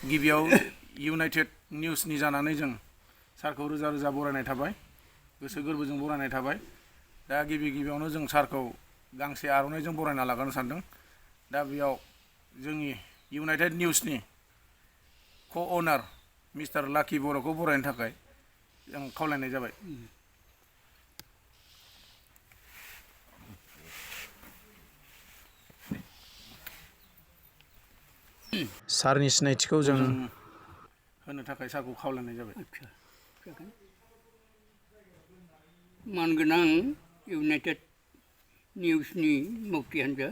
गिबियाव इउनाइटेड निउसनि जानानै जों सारखौ रोजा रोजा बरायनाय थाबाय गोसो गोरबोजों बरायनाय थाबाय दा गिबियावनो जों सारखौ गांसे आर'नाइजों बरायना लागोनो सानदों दा बेयाव जोंनि इउनाइटेड निउसनि क'अनार मिस्टार लाकि बर'खौ बरायनो थाखाय जों खावलायनाय जाबाय। सारनि सिनायथिखौ जों होनो थाखाय सारखौ खावलायनाय जाबाय। मानगोनां इउनाइटेड निउसनि मावथि हान्जा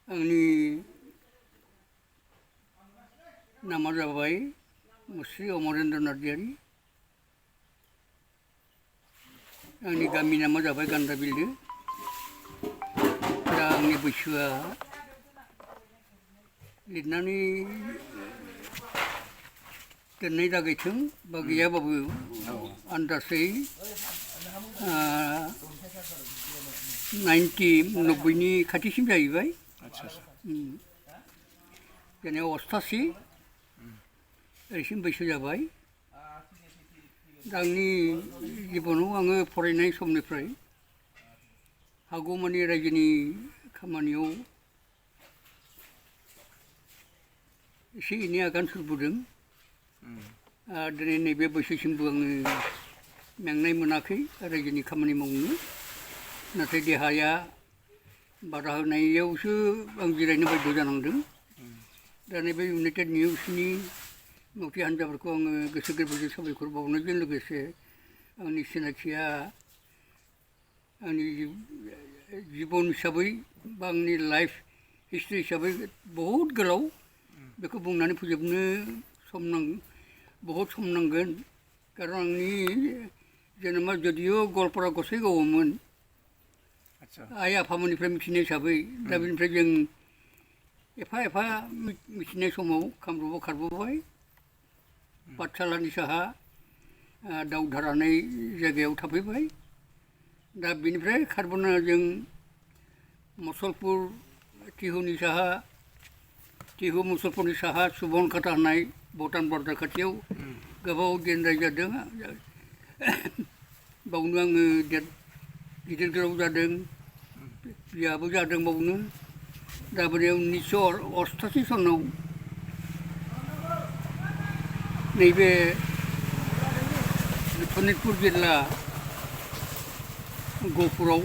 आंनि नामा जाबाय मुस्रि अमरेन्द्र नार्जारि आंनि गामि नामा जाबाय गान्दाबिल्लो दा आंनि बैसोआ लिरनानै दोननाय जागायथों बा गैयाबाबो आन्दासै 90 खाथिसिम जाहैबाय जेनेबा 88 ओरैसिम बैसो जाबाय दा आंनि जिबनाव आङो फरायनाय समनिफ्राय हागौमानि रायजोनि खामानियाव एसे एनै आगान सुरबोदों दिनै नैबे बैसोसिमबो आङो मेंनाय मोनाखै रायजोनि खामानि मावनो नाथाय देहाया बादा होनायावसो आं जिरायनो बाध्य जानांदों दा नैबे इउनाइटेड निउसनि मावथि हान्जाफोरखौ आङो गोसो गोरबोजों साबायखर बावनायजों लोगोसे आंनि सिनायथिया आंनि जिबन हिसाबै बा आंनि लाइफ हिस्ट्रि हिसाबै बहुद गोलाव बेखौ बुंनानै फोजोबनो बहुद सम नांगोन खारन आंनि जेनेबा जदिय' गवालपारा गसाइगावआवमोन आइ आफामोननिफ्राय मिथिनाय हिसाबै दा बेनिफ्राय जों एफा एफा मिथिनाय समाव कामरुपआव खारबोबाय पाठसालानि साहा दावधारा होननाय जायगायाव थाफैबाय दा बेनिफ्राय खारबोना जों मुसलपुर टिहुनि साहा टिहु मुसलपुरनि साहा सुबनखाता होननाय भुटान बर्डार खाथियाव गोबाव दिन रायजादों बावनो आङो गिदिर गोलाव जादों बियाबो जादों बावनो दा बोरै 1988 सनाव नैबे सनितपुर जिल्ला गहपुराव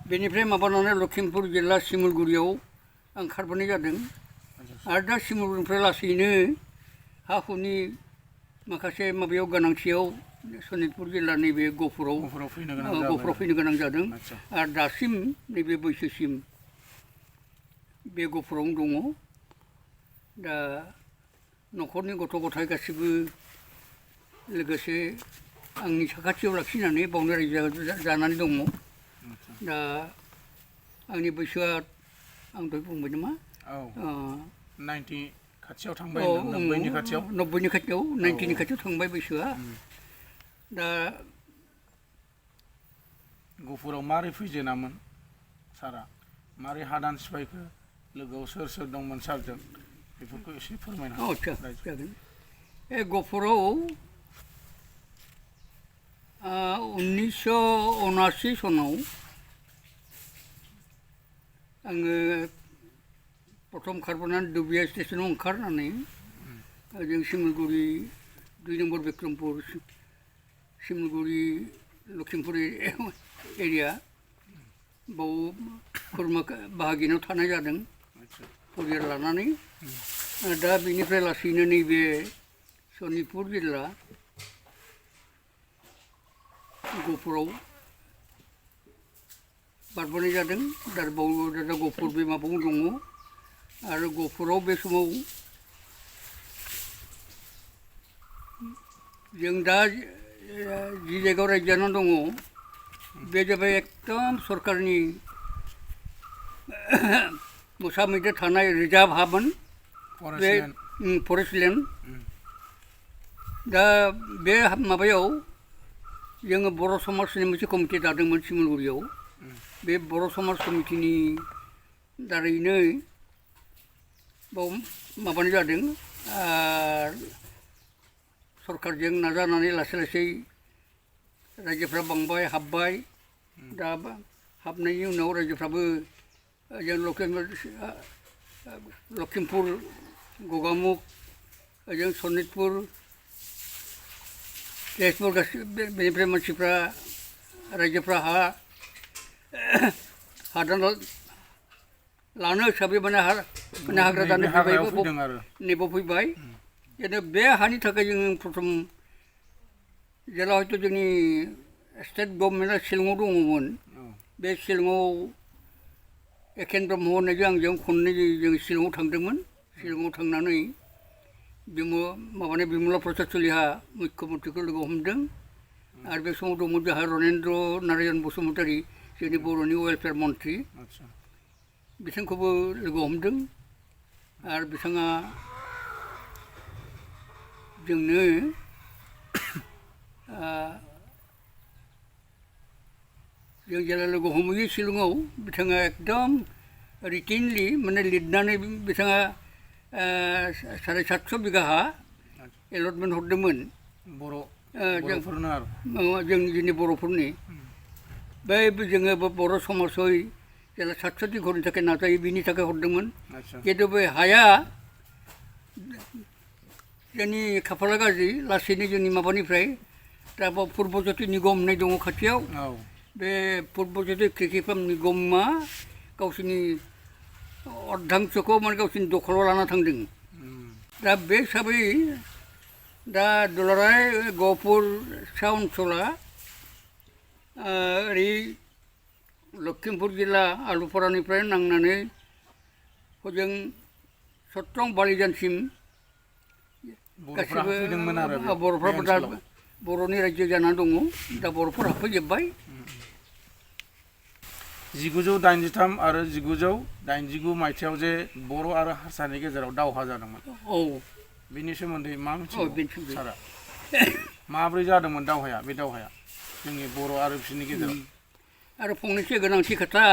बेनिफ्राय माबानानै लखिमपुर जिल्ला सिमुलगुरियाव आं खारबोनाय जादों आरो दा सिमुलगुरिनिफ्राय लासैनो हा हुनि माखासे माबायाव गोनांथियाव सनितपुर जिल्ला नैबे गहपुराव फैनो गोनां जादों आरो दासिम नैबे बैसोसिम बे गहपुरावनो दङ दा न'खरनि गथ' गथाय गासिबो लोगोसे आंनि साखाथियाव लाखिनानै बावनो रायजो जानानै दङ दा आंनि बैसोआ आं दहाय बुंबाय नामा 90 खाथियाव थांबाय 90नि खाथियाव 90नि खाथियाव 90नि खाथियाव थांबाय बैसोआ दा गहपुराव मारै फैजेनामोन सारा मारै हादान सिफायखो लोगोआव सोर सोर दंमोन सारजों बेफोरखौ एसे फोरमायना आदसा जागोन गहपुराव 1979 सनाव आङो प्रथम खारबोनानै दुबिया स्टेसनाव ओंखारनानै जों सिमुलगुरि 2 नम्बर बिक्रमपुर सिमुलगुरि लखिमपुर एरिया बाव खुरमा बाहागिनाव थानाय जादों परियाल लानानै दा बेनिफ्राय लासैनो नैबे सनितपुर जिल्ला गहपुराव बारबोनाय जादों दा गहपुर बे माबायाव दङ आरो गहपुराव बे समाव जों दा जि जायगायाव रायजो जानानै दङ बे जाबाय एकदम सरकारनि मोसा मैदेर थानाय रिजार्भ हामोन बे फरेस्ट लेन्ड दा बे माबायाव जोङो बर' समाजनि मोनसे कमिटि दादोंमोन सिमलगुरियाव बे बर' समाज कमिटिनि दारैनो बाव माबानाय जादों सरकारजों नाजानानै लासै लासै रायजोफ्रा बांबाय हाबबाय दा हाबनायनि उनाव रायजोफ्राबो जों लखिमपुर गगामुख ओजों सनितपुर तेजपुर गासिबो बेनिफ्राय मानसिफ्रा रायजोफ्रा हादान लानो हिसाबै माने हाग्रा दानो नेबाव फैबाय जेने बे हानि थाखाय जों प्रथम जेला हयथ' जोंनि स्टेट गभर्नमेन्टआ शिलंआव दङमोन बे शिलंआव एकेन ब्रह्म होननायजों आंजों खननै जों शिलंआव थांदोंमोन शिलंआव थांनानै बिमला प्रसाद चलिहा मुख्यमन्त्रिखौ लोगो हमदों आरो बे समाव दंमोन जोंहा रनेन्द्र नारायण बसुमतारी जोंनि बर'नि वेलफेयार मन्त्रि बिथांखौबो लोगो हमदों आरो बिथाङा जोंनो जों जेला लोगो हमहैयो शिलंआव बिथाङा एकदम रिटिनलि माने लिरनानै बिथाङा 750 बिगा हा एलटमेन्ट हरदोंमोन जोंनि बर'फोरनि बै जोङो बर' समाजै जेला 700 बिघानि थाखाय नाजायो बिनि थाखाय हरदोंमोन खिन्थु बे हाया जोंनि खाफाला गाज्रि लासैनो जोंनि माबानिफ्राय दा पुर्बज्योति निगम होननाय दङ खाथियाव बे पुर्बज्योति कृषि फार्म निगमा गावसोरनि अर्धांशखौ माने गावसोरनि दखलाव लाना थांदों दा बे हिसाबै दा दुलाराय गहपुर सा ओनसोला ओरै लखिमपुर जिल्ला आलुपारानिफ्राय नांनानै हजों सत्रं बालिजानसिम गासिबो बर'फ्राबो दा बर'नि रायजो जानानै दङ दा बर'फोर हाबफैजोब्बाय 1983 आरो 1989 मायथाइयाव जे बर' आरो हारसानि गेजेराव दावहा जादोंमोन बिनि सोमोन्दै मा मिथिगौ सारा माब्रै जादोंमोन दावहाया बे दावहाया जोंनि बर' आरो बिसोरनि गेजेराव आरो फंनैसो गोनांथि खोथा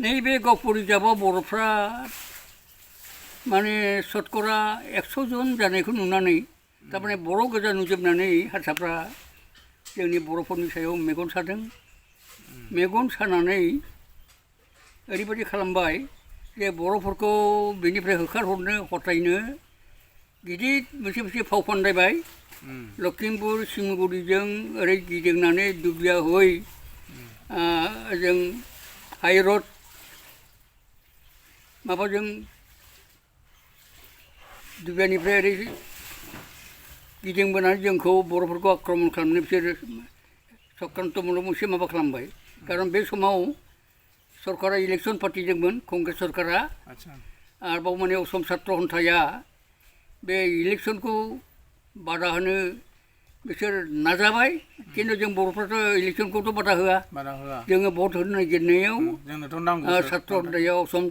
नैबे गहपुर रिजार्भआव बर'फ्रा माने शतकरा 100 जन जानायखौ नुनानै थारमाने बर' गोजा नुजोबनानै हारसाफ्रा जोंनि बर'फोरनि सायाव मेगन सादों मेगन सानानै ओरैबायदि खालामबाय जे बर'फोरखौ बेनिफ्राय होखारहरनो हथायनो गिदिर मोनसे फाव फान्दायबाय लखिमपुर सिमलुगुरिजों ओरै गिदिंनानै दुबिया हय जों हाइरड माबाजों दुबियानिफ्राय ओरै गिदिंबोनानै जोंखौ बर'फोरखौ आक्रमन खालामनो बिसोर सक्रान्तमूलक मोनसे माबा खालामबाय खारन बे समाव सरकारा इलेक्सन पार्टिदोंमोन कंग्रेस सरकारा आरोबाव माने असम छात्र हन्थाया बे इलेक्सनखौ बादा होनो बिसोर नाजाबाय खिन्थु जों बर'फ्राथ' इलेक्सनखौथ' बादा होआ जोङो भट होनो नागिरनायाव छात्र हन्थाया असम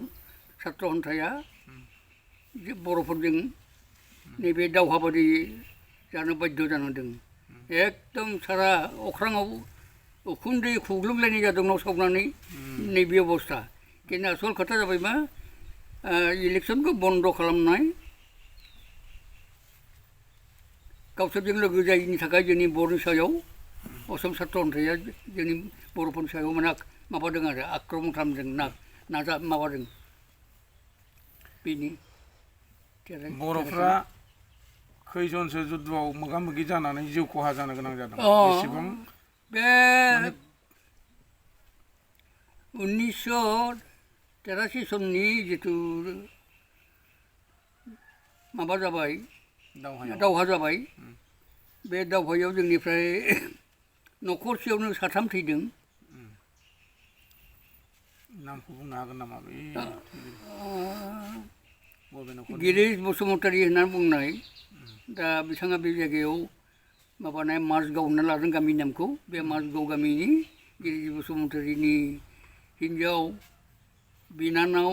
छात्र हन्थाया बर'फोरजों नैबे दावहाबादि जानो बाध्य जानांदों एकदम सारा अख्राङाव उखुन्दै खुग्लुबलायनाय जादों न' सावनानै नैबे अबस्था खिन्थु आसल खोथा जाबाय मा इलेक्सनखौ बन्द खालामनाय गावसोरजों लोगो जायैनि थाखाय जोंनि बर'नि सायाव असम छात्र हन्थाया जोंनि बर'फोरनि सायाव माने माबादों आरो आक्रमन खालामदों माबादों बेनि बर'फ्रा खैजनसो जुद्धआव मोगा मोगि जानानै जिउ खहा जानो गोनां जादों बेसेबां बे 1983 सननि जिथु माबा जाबाय दावहा जाबाय बे दावहायाव जोंनिफ्राय न'खरसेयावनो 3 थैदों नामखौ बुंनो हागोन नामा बे गिरिश बसुमतारी होननानै बुंनाय दा बिथाङा बे जायगायाव माबानाय माजगाव होनना लादों गामिनि नामखौ बे माजगाव गामिनि गिरिश बसुमतारीनि हिन्जाव बिनानाव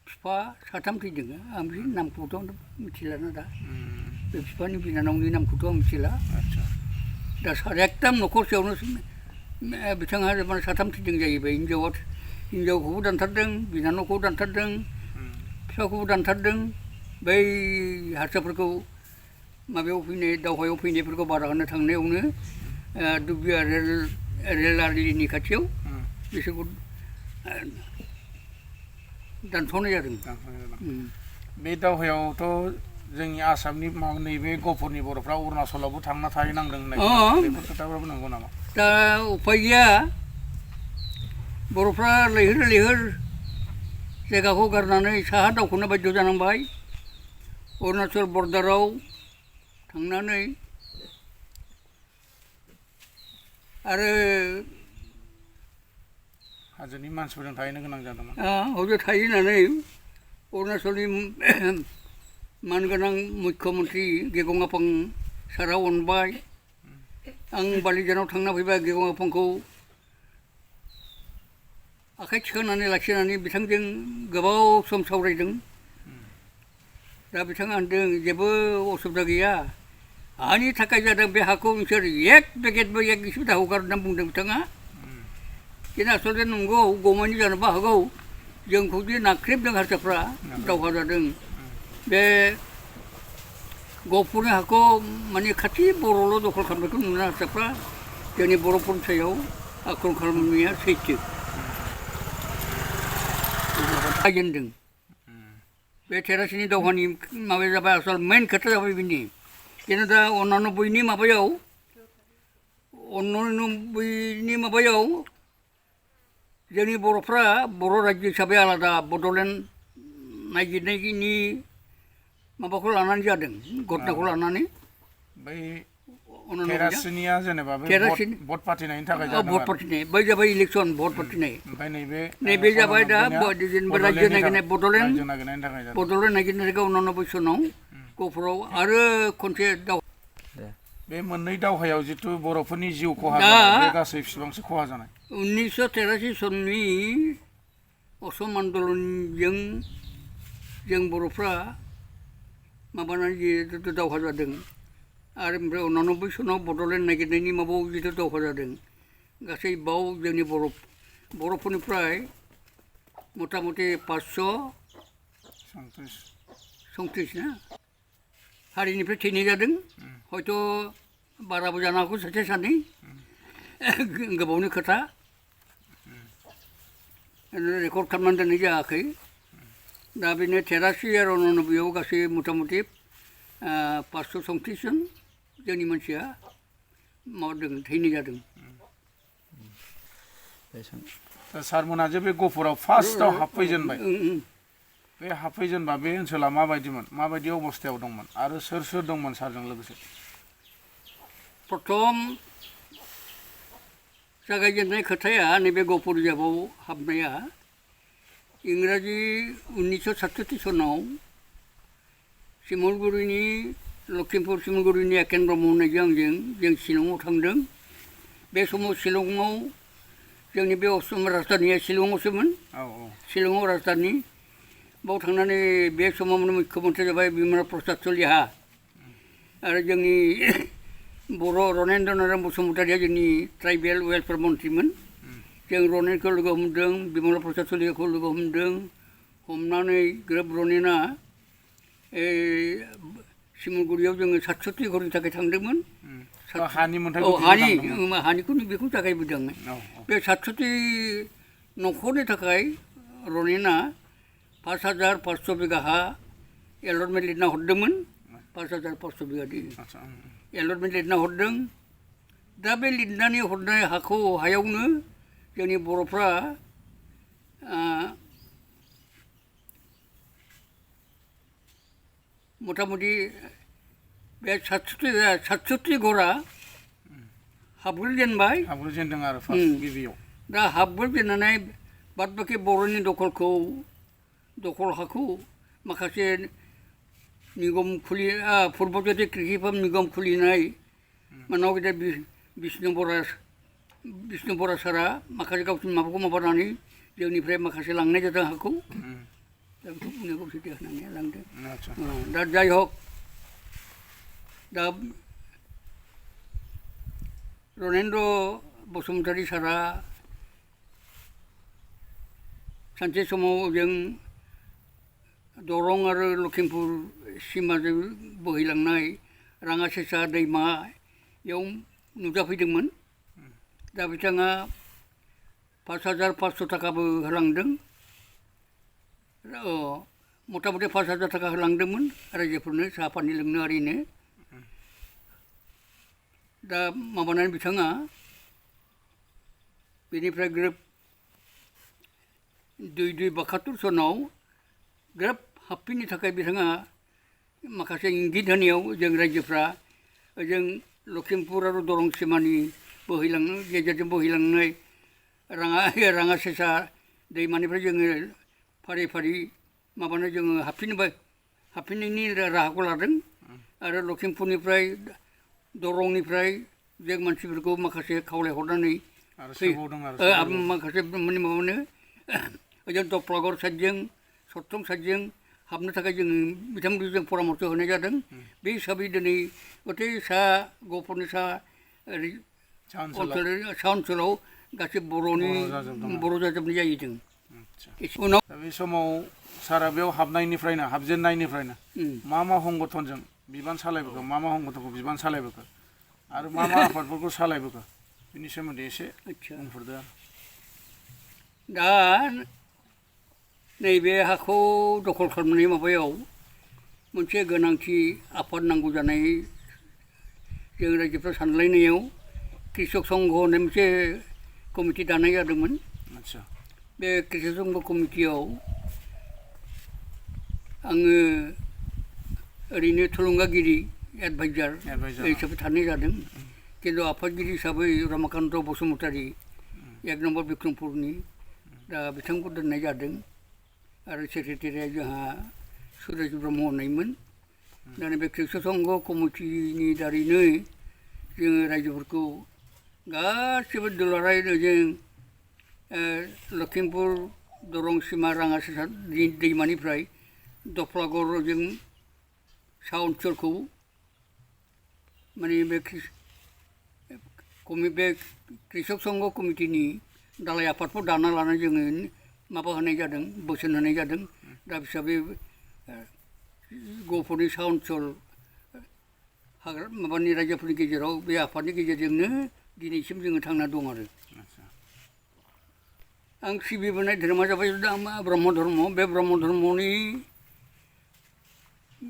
बिफा 3 थैदों आं बे नामखौथ' मिथिलाना दा बे बिफानि बिनानावनि नामखौथ' आं मिथिला दा एकदम न'खरसेयावनो बिथाङा माने साथाम थैदों जाहैबाय हिनजावखौबो दानथारदों बिनानावखौबो दानथारदों फिफाखौबो दानथारदों बै हारसाफोरखौ माबायाव फैनाय दावहायाव फैनायफोरखौ बादा होनो थांनायावनो दुब्लिया रेल आलिनि खाथियाव बिसोरखौ दानस'नाय जादों। बे दावहायावथ' जोंनि आसामनि नैबे गहपुरनि बर'फ्रा अरुणाचलावबो थांना थाहैनांदों होननाय बेफोर खोथाफ्राबो नंगौ नामा? दा उफाय गैया बर'फ्रा लैहोर जायगाखौ गारनानै साहा दावखोनो बायद' जानांबाय अरुणाचल बर्डाराव थांनानै आरो हाजोनि मानसिफोरजों थाहैनो गोनां जादोंमोन। हजों थाहैनानै अरुणाचलनि मानगोनां मुख्यमन्त्रि गेगं आफां सारा अनबाय आं बालिजानाव थांना फैबा गेगं आफांखौ आखाइ थिखांनानै लाखिनानै बिथांजों गोबाव सम सावरायदों। दा बिथाङा होनदों जेबो असुबिदा गैया हानि थाखाय जादों बे हाखौ नोंसोर एक पेकेटबो एक इसेबो दा हगार होनना बुंदों बिथाङा। किन्तु आसलथे नंगौ गौमानि जानोबो हागौ जोंखौ जे नाख्रेबदों हारसाफ्रा दावहा जादों बे गहपुरनि हाखौ माने खाथि बर'ल' दखल खालामनायखौ नुना हारसाफ्रा जोंनि बर'फोरनि सायाव आक्रमन खालामनाया सैथो जाजेनदों। बे तेरासिनि दावहानि माबाया जाबाय आसल मेन खोथा जाबाय बिनि किन्तु दा 89 माबायाव जोंनि बर'फ्रा बर' रायजो हिसाबै आलादा बड'लेण्ड नागिरनायनि माबाखौ लानानै जादों घटनाखौ लानानै बै तेरासिनिया जेनेबा भट पार्टिनायनि थाखाय जादों भट पार्टिनाय बै जाबाय इलेक्सन भट पार्टिनाय ओमफ्राय नैबे जाबाय दा जेनेबा रायजो नागिरनाय बड'लेण्ड नागिरनाय 89 सनाव गहपुराव आरो खनसे बे मोननै दावहायाव जिथु बर'फोरनि जिउ खहा जानाय बे गासै बेसेबांसो खहा जानाय? 1983 सननि असम आन्दलनजों जों बर'फ्रा माबानानै जिहेतु दावहा जादों आरो ओमफ्राय 89 सनाव बड'लेण्ड नागिरनायनि माबायाव जिथु दावहा जादों गासै बाव जोंनि बर'फोरनिफ्राय मथा मथि 537 ना हारिनिफ्राय थैनाय जादों हयथ' बाराबो जानो हागौ सासे सानै गोबावनि खोथा रेकर्ड खालामनानै दोननाय जायाखै। दा बेनो 83 आरो 89 गासै मथा मथि 537 जन जोंनि मानसिया माबादों थैनाय जादों। सारमोनहा जे बे गहपुराव फार्स्टआव हाबफैजेनबाय बे हाबफैजेनबा बे ओनसोला माबायदिमोन माबायदि अबस्थायाव दंमोन आरो सोर सोर दंमोन सारजों लोगोसे? प्रथम जागायजेननाय खोथाया नैबे गहपुर रिजार्भआव हाबनाया इंराजि 1967 सनाव शिमलगुरिनि लखिमपुर शिमलगुरिनि एकेन ब्रह्म होननायजों आंजों जों शिलंआव थांदों। बे समाव शिलंआव जोंनि बे असम राजधानिया शिलंआवसोमोन शिलंआव राजधानि बाव थांनानै बे समाव मुख्यमन्त्रिया जाबाय बिमला प्रसाद चलिहा आरो जोंनि बर' रनेन्द्र नारायण बसुमतारिया जोंनि ट्राइबेल वेलफेयार मन्त्रिमोन। जों रनेनखौ लोगो हमदों बिमला प्रसाद चलिहाखौ लोगो हमदों हमनानै ग्रोब रनेना शिमलगुरियाव जोङो 67 घरनि थाखाय थांदोंमोन। हानिखौनो बेखौ जागायबोदों। बे 67 न'खरनि थाखाय रनेना 5500 बिगा हा एलटमेन्ट लिरना हरदोंमोन। 5500 बिगानि एलटमेन्ट लिरना हरदों। दा बे लिरनानै हरनाय हायावनो जोंनि बर'फ्रा मथा मथि बे 67 घरा हाबग्रोजेनबाय आरो गिबियाव दा हाबग्रोजेननानै बाद बाखि बर'नि दखल हाखौ माखासे निगम पुर्बज्यति कृषि फार्म निगम खुलिनाय मानाव गेदेर बिष्णु बरा सारा माखासे गावसिनि माबाखौ माबानानै जोंनिफ्राय माखासे लांनाय जादों हाखौ दा बेखौ बुंनायखौ सैथो होननानै लांदों। दा जाय हक दा रनेन्द्र बसुमतारी सारा सानसे समाव जों दरं आरो लखिमपुर सिमाजों बोहैलांनाय राङासेसा दैमायाव नुजाफैदोंमोन। दा बिथाङा 5,500 थाखाबो होलांदों। मथा मथि 5,000 थाखा होलांदोंमोन रायजोफोरनो साहा पानि लोंनो आरिनो। दा माबानानै बिथाङा बेनिफ्राय ग्रोब 72 सनाव ग्रोब हाबफिननो थाखाय बिथाङा माखासे इंगित होनायाव जों रायजोफ्रा जों लखिमपुर आरो दरं सिमानि गेजेरजों बोहैलांनाय राङासेसा दैमानिफ्राय जोङो फारि फारि माबानो जोङो हाबफिननायनि राहाखौ लादों। आरो लखिमपुरनिफ्राय दरंनिफ्राय जों मानसिफोरखौ माखासे खावलायहरनानै माखासे माबानो ओजों दफ्लागर साइडजों सत्रं साइडजों हाबनो थाखाय जोङो बिथांमोनखौ जों परामर्श होनाय जादों। बे हिसाबै दिनै गथै सा गफुरनि सा ओनसोलाव गासै बर' जाजोबनाय जाहैदों। उनाव बे समाव सारा बेयाव हाबजेननायनिफ्रायनो मा संगठनजों बिबान सालायबोखो, मा संगठनखौ बिबान सालायबोखो आरो मा आफादफोरखौ सालायबोखो बिनि सोमोन्दै एसे बुंफोरदो। दा नैबे हाखौ दखल खालामनाय माबायाव मोनसे गोनांथि आफाद नांगौ जानाय जों रायजोफ्रा सानलायनायाव कृषक संघ होननाय मोनसे कमिटि दानाय जादोंमोन। बे कृषक संघ कमिटियाव आङो ओरैनो थुलुंगागिरि एडभाइजार हिसाबै थानाय जादों। खिन्थु आफादगिरि हिसाबै रमाकान्त बसुमतारी 1 नम्बर बिक्रमपुरनि दा बिथांखौ दोननाय जादों। आरो सेक्रेटारिया जोंहा सुरेश ब्रह्म होननायमोन। दा बे कृषक संघ कमिटिनि दारैनो जोङो रायजोफोरखौ गासिबो दुलाराय जों लखिमपुर दरं सिमा राङासेसा दैमानिफ्राय दफ्लागरजों सा ओनसोलखौ माने बे कृषक संघ कमिटिनि दालाय आफादफोर दाना लानानै जोङो माबा होनाय जादों, बोसोन होनाय जादों। दा हिसाबै गफुरनि सा ओनसोल माबानि रायजोफोरनि गेजेराव बे आफादनि गेजेरजोंनो दिनैसिम जोङो थांना दं। आरो आं सिबिबोनाय धोरोमा जाबाय ब्रह्म धर्म। बे ब्रह्म धर्मनि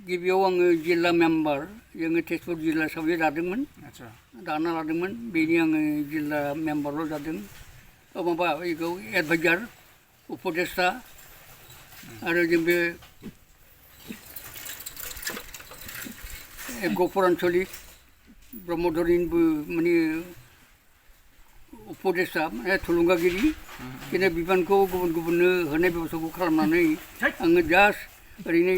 गिबियाव आङो जिल्ला मेम्बार जोङो तेजपुर जिल्ला हिसाबै दादोंमोन, दाना लादोंमोन। बेनि आङो जिल्ला मेम्बारल' जादों। माबा बेखौ एडभाइजार उपदेष्टा आरो जों बे गफुर आन्चलिक ब्रह्म धोरोमनिबो माने उपदेष्टा माने थुलुंगागिरि। बिदिनो बिबानखौ गुबुन गुबुननो होनाय बेबस्थाखौ खालामनानै आङो जास्ट ओरैनो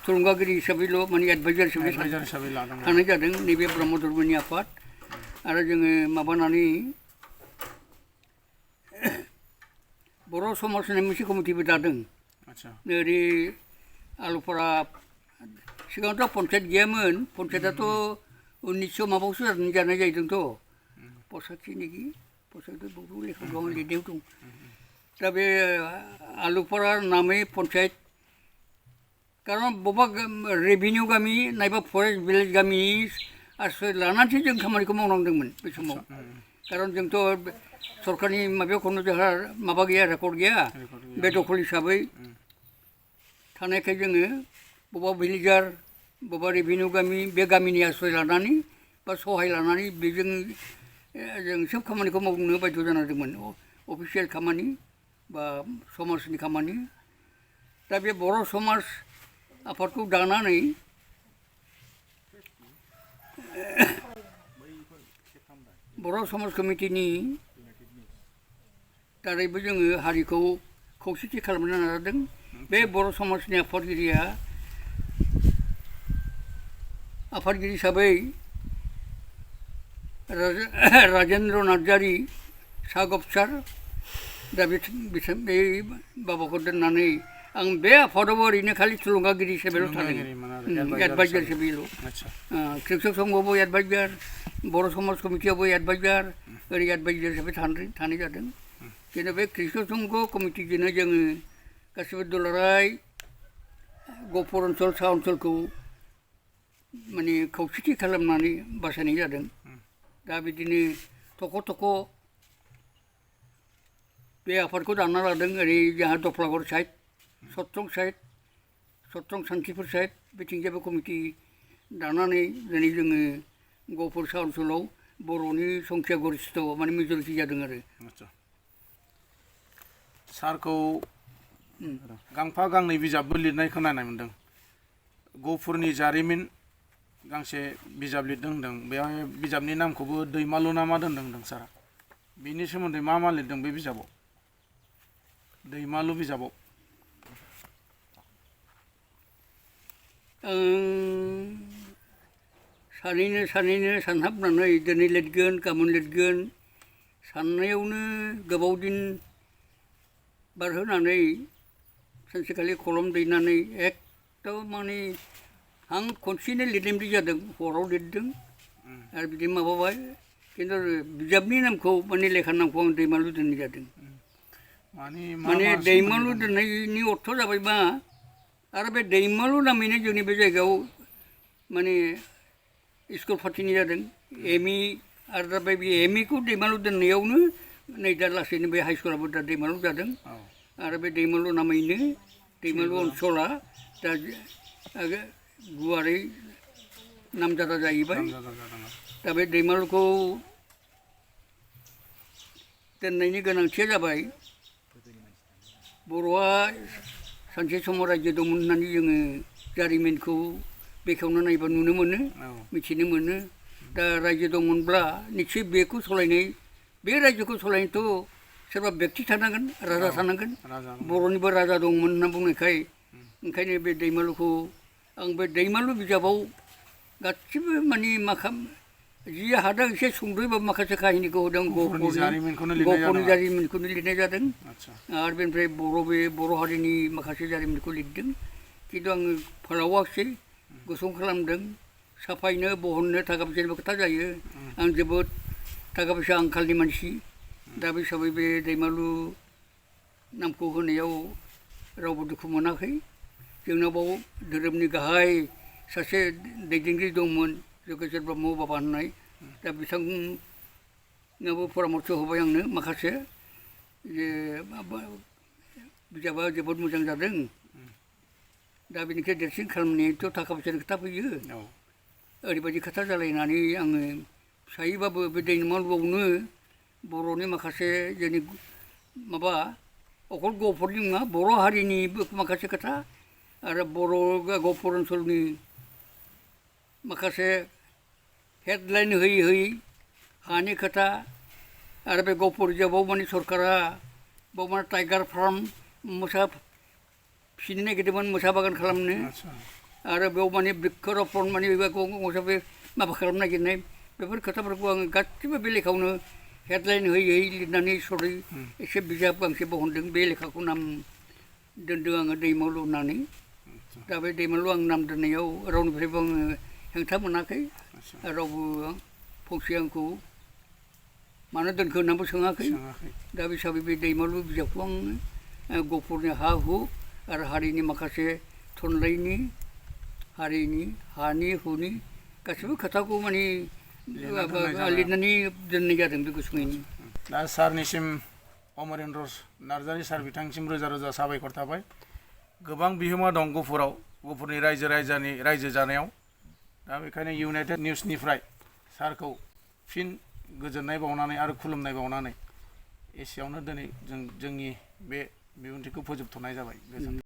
थुलुंगागिरि हिसाबैल' माने एडभाइजार हिसाबै थानाय जादों नैबे ब्रह्म धर्मनि आफाद। आरो जोङो माबानानै बर' समाज होननाय मोनसे कमिटिबो दादों। ओरै आलुफारा सिगाङावथ' पन्सायत गैयामोन। पन्सायतआथ' 1900 माबायावसो जानाय जाहैदोंथ'। पसाथि नेखि पसाथि बहुद लेखा दं, लिरनायाव दं। दा बे आलुफारा नामै पन्सायत खारन बबेबा रेभिनिउ गामि नायबा फरेस्ट भिलेज गामि आश्रय लानानैसो जों खामानिखौ मावनांदोंमोन बे समाव। खारन जोंथ' सरकारनि माबायाव खुनु जोंहा माबा गैया, रेकर्ड गैया। बे दखल हिसाबै थानायखाय जोङो बबेबा भिलेजार बबेबा रेभिनिउ गामि बे गामिनि आश्रय लानानै बा सहाय लानानै बेजों जों सोब खामानिखौ मावनो बायद' जानांदोंमोन। अफिसियेल खामानि बा समाजनि खामानि। दा बे बर' समाज आफादखौ दानानै बर' समाज कमिटिनि दारैबो जोङो हारिखौ खौसेथि खालामनो नाजादों। बे बर' समाजनि आफादगिरि हिसाबै राजेन्द्र नार्जारि सागबसार। दा बे बाबाखौ दोननानै आं बे आफादावबो ओरैनो खालि थुलुंगागिरि हिसाबैल' थादों, एडभाइजार हिसाबैल'। कृषक संघआवबो एडभाइजार, बर' समाज कमिटियावबो एडभाइजार ओरै एडभाइजार हिसाबै थानाय जादों जेनेबा बे कृष्ण संघ कमिटिजोंनो जोङो गासिबो दुलाराय गहपुर ओनसोल सा ओनसोलखौ माने खौसेथि खालामनानै बासायनाय जादों दा बिदिनो थख' थख' बे आफादखौ दाना लादों ओरै जोंहा दफ्लागर साइड सत्रं सान्थिफुर साइड बिथिंजायबो कमिटि दानानै दिनै जोङो गहपुर सा ओनसोलाव बर'नि संख्या गरिष्ठ माने मेजरिटि जादों आरो सारखौ गांफा गांनै बिजाबबो लिरनाय खोनानाय मोन्दों गहपुरनि जारिमिन गांसे बिजाब लिरदों होनदों बेवहाय बिजाबनि नामखौबो दैमालु ना मा दोनदों होनदों सारा बिनि सोमोन्दै मा लिरदों बे बिजाबाव दैमालु बिजाबाव सानैनो सानहाबनानै दिनै लिरगोन गाबोन लिरगोन साननायावनो गोबाव दिन बारहोनानै सानसेखालि कलम दैनानै एकदम माने आं खनसेनो लिरनाय बायदि जादों हराव लिरदों आरो बिदिनो माबाबाय खिन्थु बिजाबनि नामखौ माने लेखानि नामखौ आं दैमालु दोननाय जादों माने दैमालु दोननायनि अर्थ जाबाय मा आरो बे दैमालु नामैनो जोंनि बे जायगायाव माने स्कुल फाथिनाय जादों एमइ आरो दा बे एमइखौ दैमालु दोननायावनो नै दा लासैनो बे हाइ स्कुलाबो दा दैमालु जादों आरो बे दैमालु नामैनो दैमालु ओनसोला दा गुवारै नामजादा जाहैबाय दा बे दैमालुखौ दोननायनि गोनांथिया जाबाय बर'आ सानसे समाव रायजो दंमोन होननानै जोङो जारिमिनखौ बेखेवना नायबा नुनो मोनो मिथिनो मोनो दा रायजो दंमोनब्ला निस्सय बेखौ सालायनाय बे रायजोखौ सालायनोथ' सोरबा बेक्ति थानांगोन राजा थानांगोन बर'निबो राजा दंमोन होनना बुंनायखाय ओंखायनो बे दैमालुखौ आं बे दैमालु बिजाबाव गासिबो माने जि हादों एसे सुंद'यैबो माखासे काहिनिखौ होदों गहपुरनि जारिमिनखौनो लिरनाय जादों आरो बेनिफ्राय बर' हारिनि माखासे जारिमिनखौ लिरदों खिन्थु आङो फोलावाखिसै गुसुं खालामदों साफायनो बहननो थाखा फैसानिबो खोथा जायो आं जोबोद थाखा फैसा आंखालनि मानसि दा बे हिसाबै बे दैमालु नामखौ होनायाव रावबो दुखु मोनाखै जोंनाव बाव धोरोमनि गाहाय सासे दैदेनगिरि दंमोन जगेश्वर ब्रह्म बाबा होननाय दा बिथाङाबो परामर्श होबाय आंनो माखासे जे बिजाबा जोबोद मोजां जादों दा बेनिफ्राय देरसिन खालामनायाथ' थाखा फैसानि खोथा फैयो ओरैबायदि खोथा जालायनानै आङो फिसायैबाबो बे दैमालुआवनो बर'नि माखासे जोंनि माबा अकल गहपुरनि नङा बर' हारिनिबो माखासे खोथा आरो गहपुर ओनसोलनि माखासे हेडलाइन होयै हानि खोथा आरो बे गहपुर रिजार्भआव माने सरकारा बाव माने टाइगार फार्म मोसा फिसिनो नागिरदोंमोन मोसा बागान खालामनो आरो बेयाव माने बृक्षरपन माने गंसे बे माबा खालामनो नागिरनाय बेफोर खोथाफोरखौ आङो गासिबो बे लेखायावनो हेडलाइन होयै लिरनानै सरै एसे बिजाब गांसे बहनदों बे लेखाखौ नाम दोनदों आङो दैमालु होननानै दा बे दैमालु आं नाम दोननायाव रावनिफ्रायबो आङो हेंथा मोनाखै रावबो फंसे आंखौ मानो दोनखो होननानैबो सोङाखै दा बे हिसाबै बे दैमालु बिजाबखौ आङो गहपुरनि हा हु आरो हारिनि माखासे थुनलाइनि हारिनि हानि हुनि गासिबो खोथाखौ माने लिरनानै दोननाय जादों बे गुसुङैनो दा सारनिसिम अमरेन्द्र नार्जारि सार बिथांनिसिम रोजा रोजा साबायखर थाबाय गोबां बिहोमा दं गहपुरनि रायजो जानायाव दा बेखायनो इउनाइटेड निउसनिफ्राय सारखौ फिन गोजोननाय बावनानै आरो खुलुमनाय बावनानै एसेयावनो दिनै जोंनि बे बिबुंथिखौ फोजोबथ'नाय जाबाय।